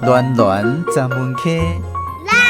暖暖十门溪。咱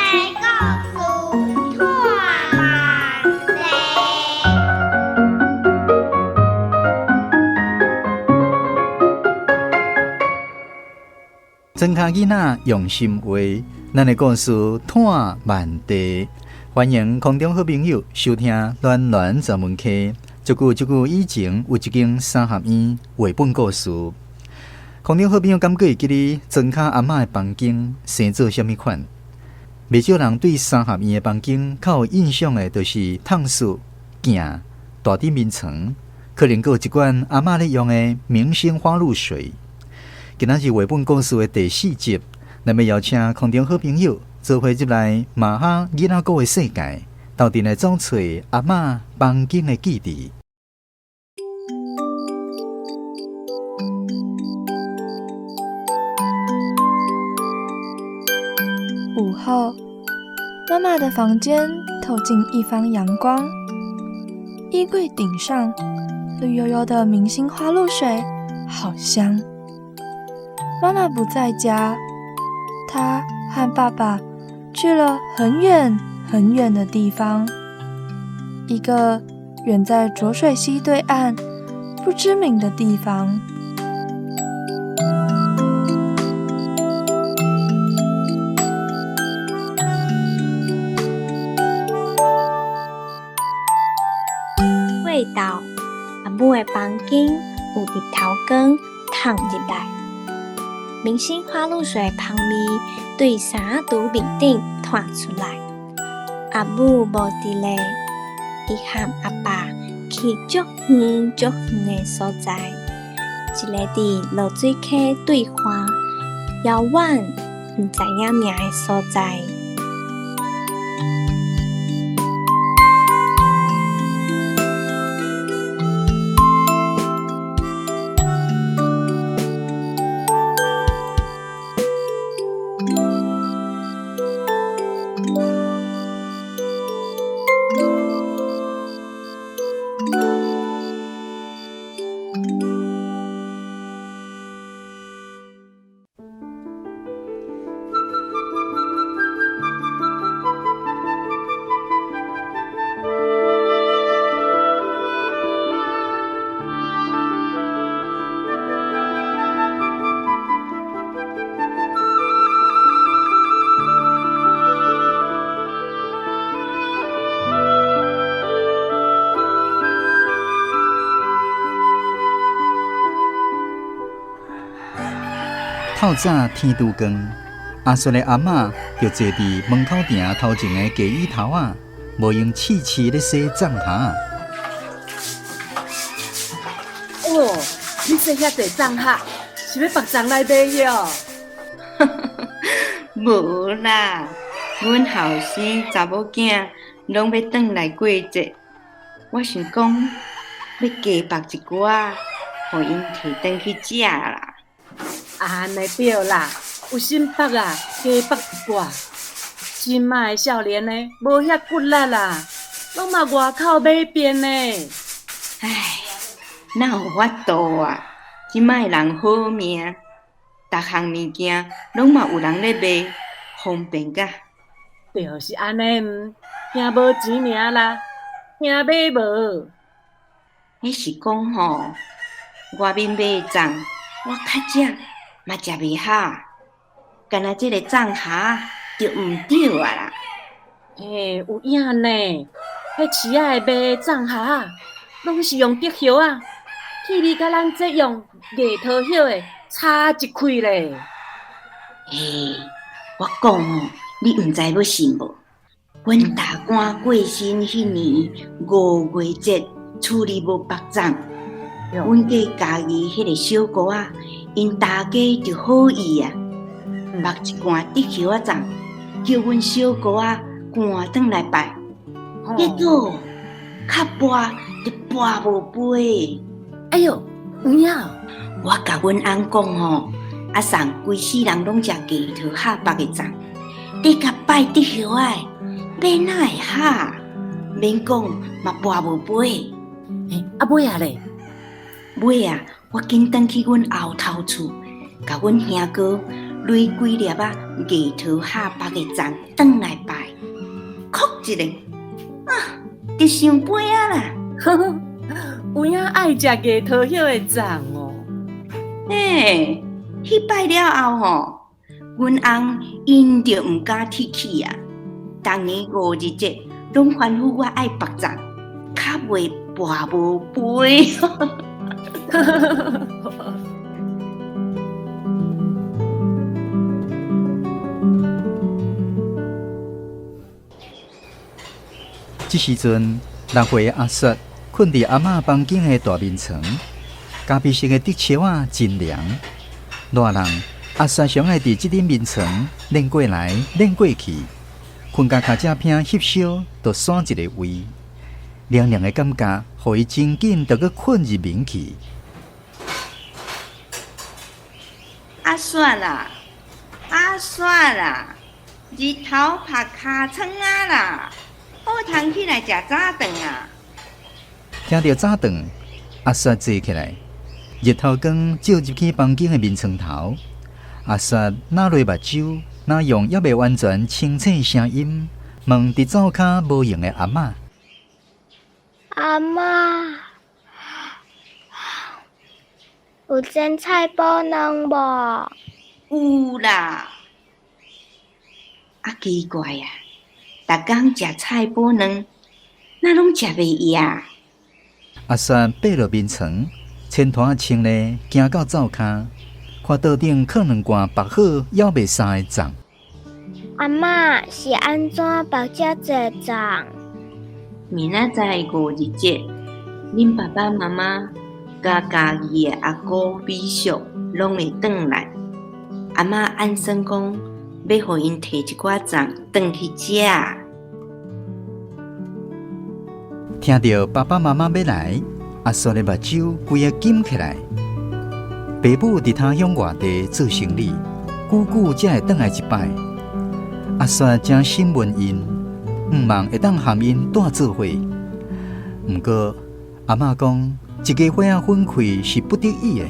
的故事拖慢地。庄跤囡仔用心画，咱的故事湠万地。欢迎空中好朋友收听《暖暖十门溪》。足久足久以前，有一间三合院绘本故事。空中好朋友敢阁会记得庄跤阿嬷的房间生做啥物款？袂少人对三合院的房间较有印象的，就是炕室、镜、大顶眠床，可能阁有一罐阿嬷咧用的明星花露水。今仔日绘本故事的第四集，咱欲邀请空中好朋友做伙入来马哈囡仔故的世界，斗阵来走揣阿嬷房间的记忆。午后，妈妈的房间透进一方阳光，衣柜顶上绿油油的明星花露水，好香。妈妈不在家，她和爸爸去了很远很远的地方，一个远在浊水溪对岸不知名的地方。过昼，阿母的房间有日头光透入来，明星花露水香味对衫仔橱面顶湠出来。阿母无伫咧，伊和阿爸去足远足远的所在，一个伫濁水溪对岸遥远毋知影名的所在。透早天拄光，阿顺的阿嬷就坐伫门口埕头前的鸡椅头仔，无闲试试咧洗粽盒。哦，你洗遐济粽盒，是欲缚粽来卖哟？无啦，阮后生查某囝拢欲转来过节，我想讲欲加缚一寡，予𪜶提转去食啦。按呢对啦，有心缚啊，加缚一寡。这摆的少年呢，无遐骨力啦，拢嘛外口买便呢。唉，哪有法度啊？这摆人好命，逐项物件拢嘛有人咧卖，方便甲。就是按呢，毋惊无钱尔啦，惊买无。彼是讲吼，外面买的粽，我较食嘛食袂合，干焦这个粽盒就毋对啊啦。嘿，有影呢，彼市仔的卖的粽盒，拢是用竹叶仔，气味佮咱这用硬桃叶的差一开咧。嘿，我讲哦，你毋知欲信无？阮大官过身彼年五月节，厝里无缚粽，阮过嘉义彼个小姑仔，𪜶大家就好意啊，缚一罐竹叶仔粽，叫阮小姑仔赶转来拜，结果较跋就跋无飞。哎哟，有影！我共阮翁讲吼，啊送规世人拢食硬桃盒缚的粽，你共拜竹叶仔的，欲哪会合？免讲嘛跋无飞。欸，啊尾仔咧？尾仔，我紧转去阮后头厝，共阮兄哥攞幾粒仔月桃下縛的粽轉來拜，哭一下，啊，直傷悲啊啦！有影愛食月桃葉的粽哦。嘿，彼擺了後吼，阮翁𪜶就毋敢提起啊。逐年五日節，攏吩咐我愛縛粽，較袂跋無杯。這時陣，6歲的阿雪睏佇阿嬤房間的大眠床，咖啡色的竹梢仔真涼。熱人，阿雪上愛佇這頂眠床練過來練過去，睏甲跤脊片翕燒，就散一个位。涼涼的感覺，予伊真緊就閣睏入眠去。阿雪啦，阿雪啦，日頭曝尻川仔啦，好通起來食早頓啊！聽著早頓，阿雪坐起來，日頭光照入去房間的眠床頭，阿雪若落目睭，若用猶未完全清醒聲音問佇灶跤無閒的阿嬤。阿嬤，有煎菜脯卵無？有啦。啊，奇怪啊，逐工食菜脯卵，哪攏食袂掖？阿雪爬落眠床，前拖穿咧，行到灶跤，看桌頂放兩罐縛好猶未散的粽。阿嬤，是按怎縛遮濟粽？明仔載五日節，恁爸爸媽媽佮家己的阿姑美淑攏會轉來。阿嬤按算講，欲予𪜶提一寡粽轉去食。聽著爸爸媽媽欲來，阿雪的目睭規个金起來。爸母佇他鄉外地做生理，久久才會轉來一擺。阿雪誠審問𪜶，向望會當和𪜶蹛做伙。毋過阿嬤講，一家伙仔分開是不得已的，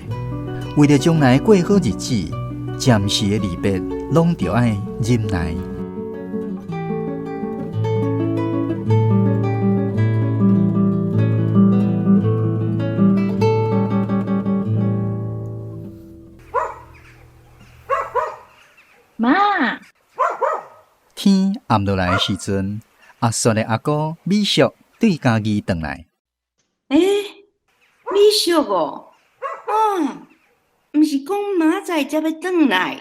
為著將來過好日子，暫時的離別攏著愛忍耐。媽，天暗落來的時陣，阿雪的阿姑美淑對家己轉來。欸，美淑哦，哦，毋是講明仔載才欲轉來？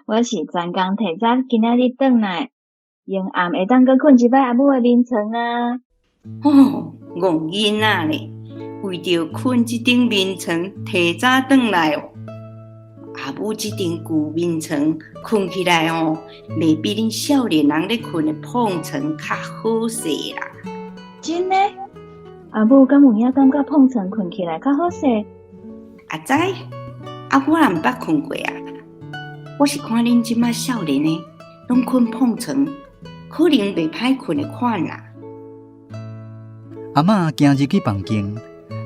我是專工提早今仔日轉來，用暗會當閣睏一擺阿母的眠床啊。哦，戇囡仔咧，為著睏這頂眠床，提早轉來哦。阿母這頂舊眠床睏起來哦，袂比恁少年人咧睏的膨床較好勢啦。真的？阿母敢有影感覺膨床睏起來較好勢？阿知？啊，我也毋捌睏過啊。我是看恁這馬少年的，攏睏膨床，可能袂歹睏的款啦。阿嬤行入去房間，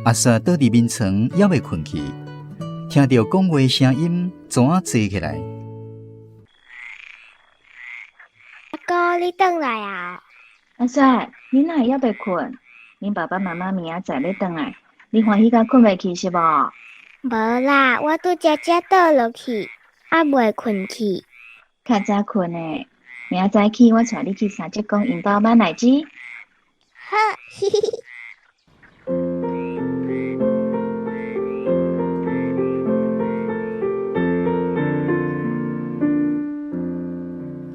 阿雪倒佇眠床，猶未睏去。聽著講話聲音，怎啊坐起來？阿姑，你轉來啊？阿雪，你哪會猶未睏？恁爸爸媽媽明仔載欲轉來，你歡喜甲睏袂去是無？無啦，我拄才才倒落去，猶未睏去。較早睏的，明仔早起我帶你去三叔公𪜶兜買奶汁。好，嘻嘻。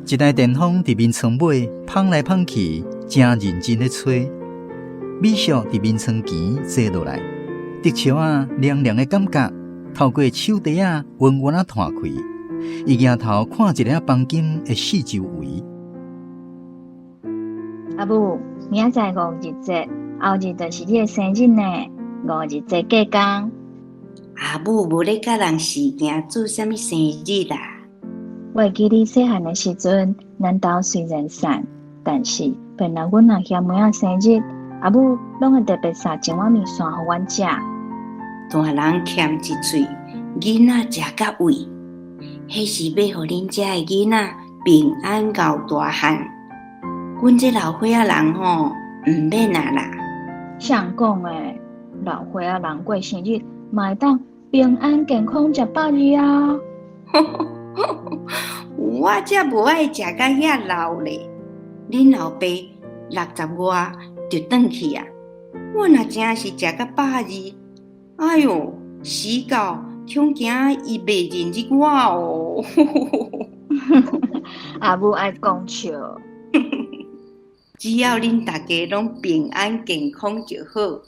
一台電風佇眠床尾芳來芳去，誠認真咧吹。美淑佇眠床前坐落來，竹梢仔涼涼的感覺，透過手袋仔溫溫仔彈開。伊舉頭看一下房間的四周圍。阿母，明仔載五日節，後日就是你的生日呢。五日節過工。阿母無咧佮人示驚做啥物生日啦。我會記你細漢的時陣，咱兜雖然散，但是本來阮阿兄妹仔生日，阿母攏會特別送一碗麵線予阮食。大人欠一喙，囡仔食甲胃。彼是欲予恁遮的囡仔平安𠢕大漢。阮這老歲仔人吼，毋免啊啦。誰講的？老歲仔人過生日嘛會當平安健康食百二啊！我才無愛食甲遐老咧。恁老爸60外就轉去啊！我若真是食甲百二，哎喲，死到恐驚伊袂認得我哦！阿母愛講笑。只要恁大家攏平安健康就好，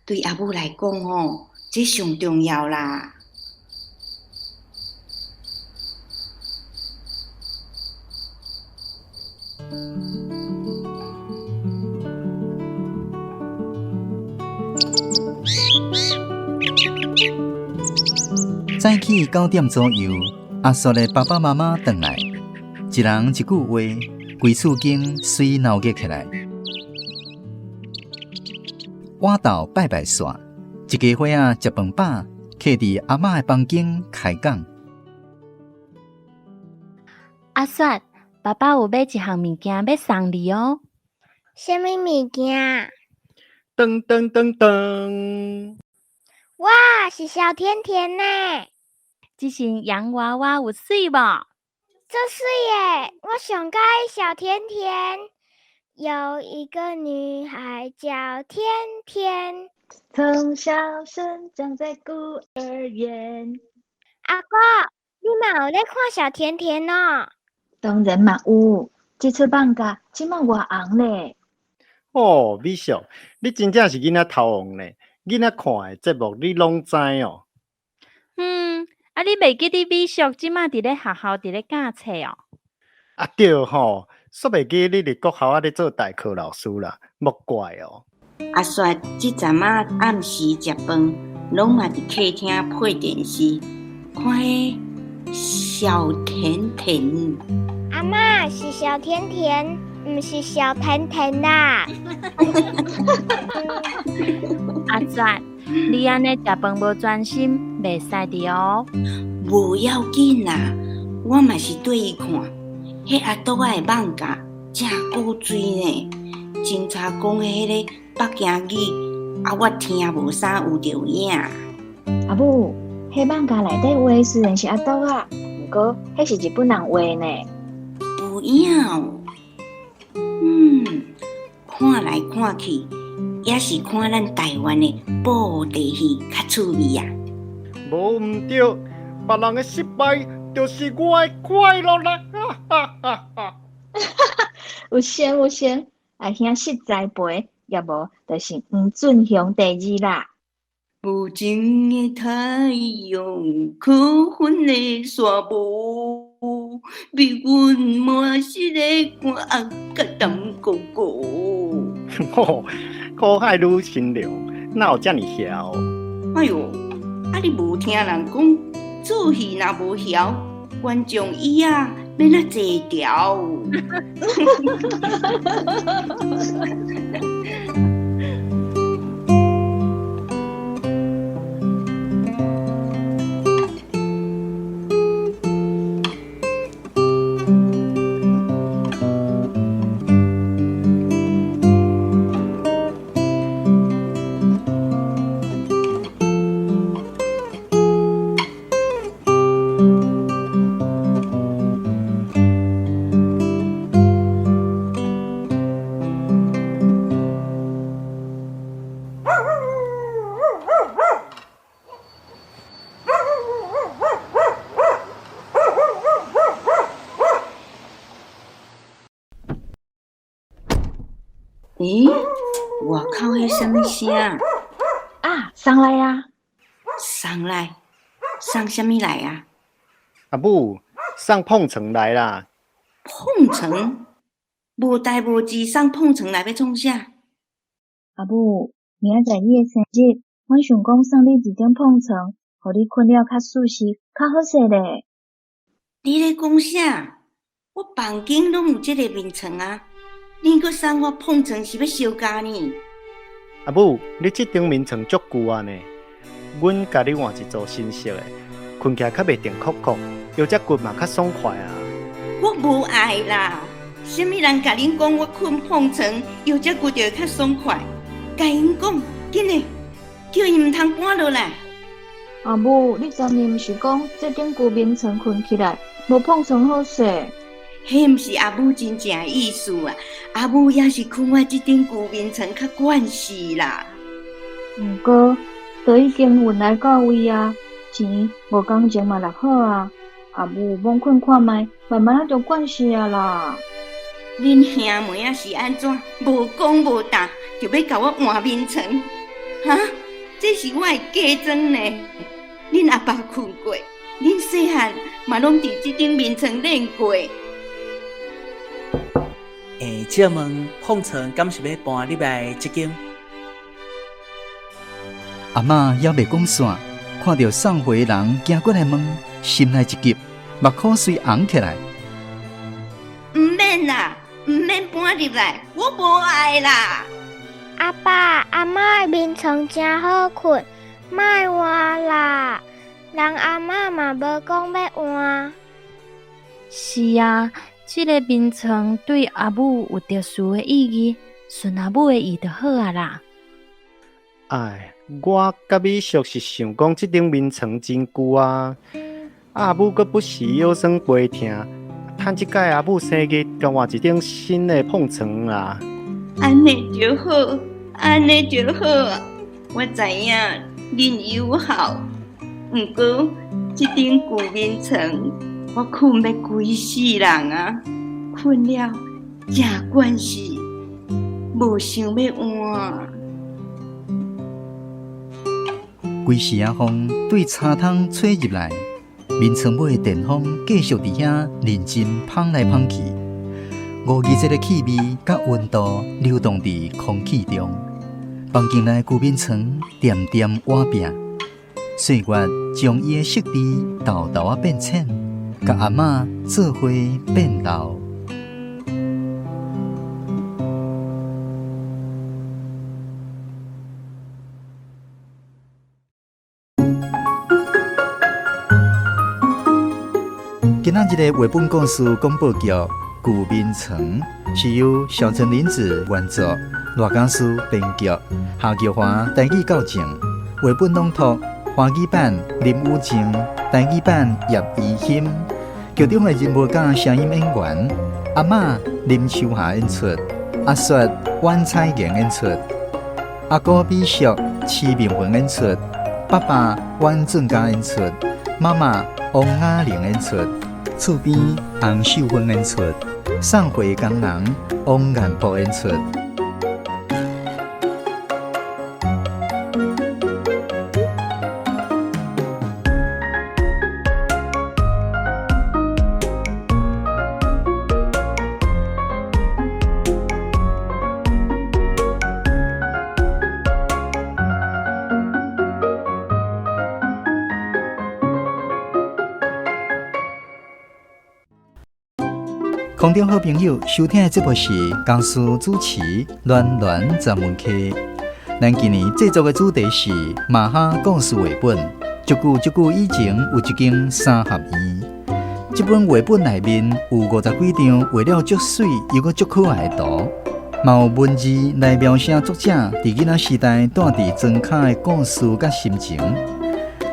對阿母來講吼，這上重要啦。早起9點左右，阿雪的爸爸媽媽轉來，一人一句話，規厝間水鬧熱起來。倚斗拜拜煞，一家伙仔食飯飽，坐佇阿嬤的房間開講。阿雪，爸爸有買一項物件欲送你哦。啥物物件？噔噔噔噔！哇，是小甜甜呢！這身洋娃娃有媠無？足媠的，我上佮意小甜甜。有一個女孩叫甜甜，從小生長在孤兒院。阿哥，你嘛有咧看小甜甜哦？當然嘛有，這齣放假這馬偌紅咧。哦，美淑，你真正是囡仔頭王呢！囡仔看的節目你攏知哦。嗯，啊，你袂記得美淑這馬佇咧學校佇咧教冊哦？啊對吼，煞袂記你佇國校仔咧做代課老師啦，莫怪哦。阿雪這陣仔暗時食飯，攏嘛佇客廳配電視，看彼小甜甜。阿嬤，是小甜甜，毋是小甜甜啦。阿雪，你按呢食飯無專心，袂使的哦。無要緊啦，我嘛是綴伊看，彼阿杜仔的艋舺誠古錐呢。警察講的彼个北京語，啊，我聽無啥有著影。阿母，彼艋舺內底畫雖然是阿杜仔，毋過彼是日本人畫呢。有影哦。嗯，看來看去，也是看咱台灣的布袋戲較趣味啊。無毋對，別人的失敗就是我的快樂啦！哈哈哈哈。有先有先，阿兄實在陪，也無就是黃俊雄第二啦。無情的太陽，可恨的沙漠，逼阮滿身的汗，甲澹糊糊。吼，苦海女神龍，哪有遮爾囂？哎喲，啊你無聽人講，做戲若無囂，觀眾椅仔欲按怎坐牢？咦，外口彼啥物聲？啊，送來啊！送來，送啥物來啊？阿母，送碰床來啦！碰床？無代無誌送碰床來欲創啥？阿母，明仔載你的生日，阮想講送你一張碰床，予你睏了較舒適，較好勢咧。你咧講啥？我房間攏有這个眠床啊！恁閣送我碰床是欲相共呢？阿母，你這張眠床足舊啊呢，阮共你換一組新色的，睏起來較袂定哭哭，腰脊骨嘛較爽快啊。我無愛啦，啥物人共恁講我睏膨床，腰脊骨就會較爽快？共𪜶講，緊嘞，叫𪜶毋通搬落來。阿母，你昨暝毋是講這頂舊眠床睏起來無膨床好勢？彼毋是阿母真正的意思啊！阿母也是睏我這頂舊眠床較慣勢啦。毋過，都已經運來到位啊，錢五工前嘛落好啊。阿母罔睏看覓，慢慢仔就慣勢啊啦。恁兄妹仔是按怎？無講無答，就欲共我換眠床？哈？這是我的嫁妝呢。恁阿爸睏過，恁細漢嘛攏佇這頂眠床練過。欸，請問膨床敢是欲搬入來這間？阿嬤猶未講煞，看著送貨的人行過來問，心內一急，目眶隨紅起來。毋免啦，毋免搬入來，我無愛啦。阿爸，阿嬤的眠床真好睏，莫換啦。人阿嬤嘛無講欲換。是啊，這个眠床對阿母有特殊的意義，順阿母的意就好啊啦。唉，我佮美淑是想講這頂眠床真舊啊，阿母閣不時腰酸背疼，趁這擺阿母生日，共換一頂新的膨床啦。按呢就好，按呢就好。我知影恁友好，毋過這頂舊眠床，我睏欲規世人啊，睏了誠慣勢，無想欲換。規時仔風對柴窗吹入來，眠床尾的電風繼續佇遐認真芳來芳去。五月節的氣味佮溫度流動佇空氣中，房間內舊眠床漸漸倚壁，歲月將伊的色調沓沓仔變淺，佮阿嬤做伙變老。今仔日的繪本故事廣播劇《舊眠床》是由小陳林子原作，賴家書編劇，夏玉華台語教正，繪本朗讀華語版林雨靜，台語版葉怡欣，劇中的人物佮聲音演員阿嬤林秋霞演出，阿雪阮彩妍演出，阿哥美淑徐明雲演出，爸爸阮俊嘉演出，媽媽王雅玲演出。厝邊洪秀芬演出，送貨工人王彦博演出。空中好朋友收聽的節目是公司主持暖暖專門客。咱今年製作的主題是馬哈故事繪本。足久足久以前有一間三合院，這本繪本內面有五十幾張畫了足媠又閣足可愛的圖，嘛有文字來描寫作者佇囡仔時代蹛佇莊跤的故事佮心情。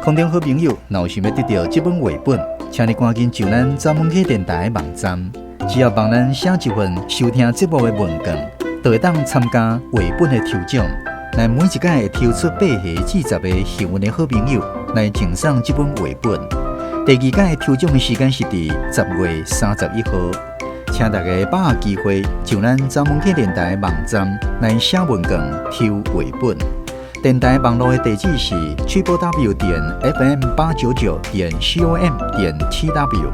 空中好朋友，若有想欲得著這本繪本，請你趕緊上咱專門客電台網站。只要幫咱寫一份收聽節目的問卷，就會當參加繪本的抽獎。咱每一屆會抽出8個至10個幸運的好朋友來贈送這本繪本。第二屆抽獎的時間是佇10月31號，請大家把握機會，上咱查門客電台網站來寫問卷抽繪本。電台網路的地址是 www.fm899.com.tw。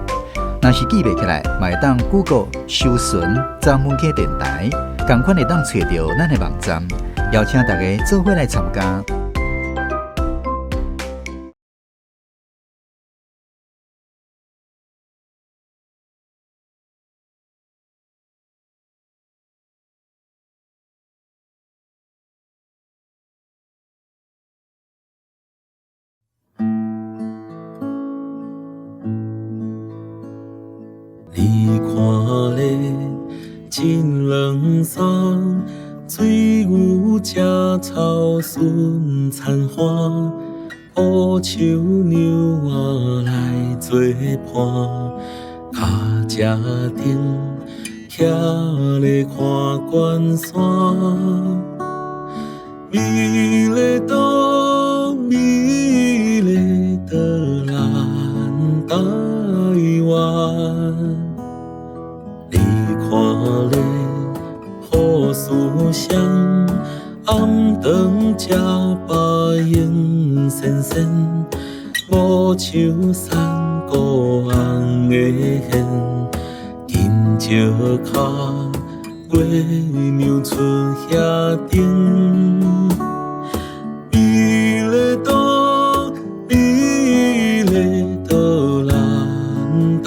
若是記袂起來，嘛會當 Google 搜尋查門客電台，仝款會當揣著咱的網站。邀請大家做伙來參加。真软酥，水牛食草顺田花，乌树娘仔来做伴，跤车顶徛咧看关山。美丽岛，美丽的咱台湾，你看咧好思想，暗顿食饱闲仙仙，无像山谷红的现，金石跤月娘出遐顶。美丽岛，美丽的咱台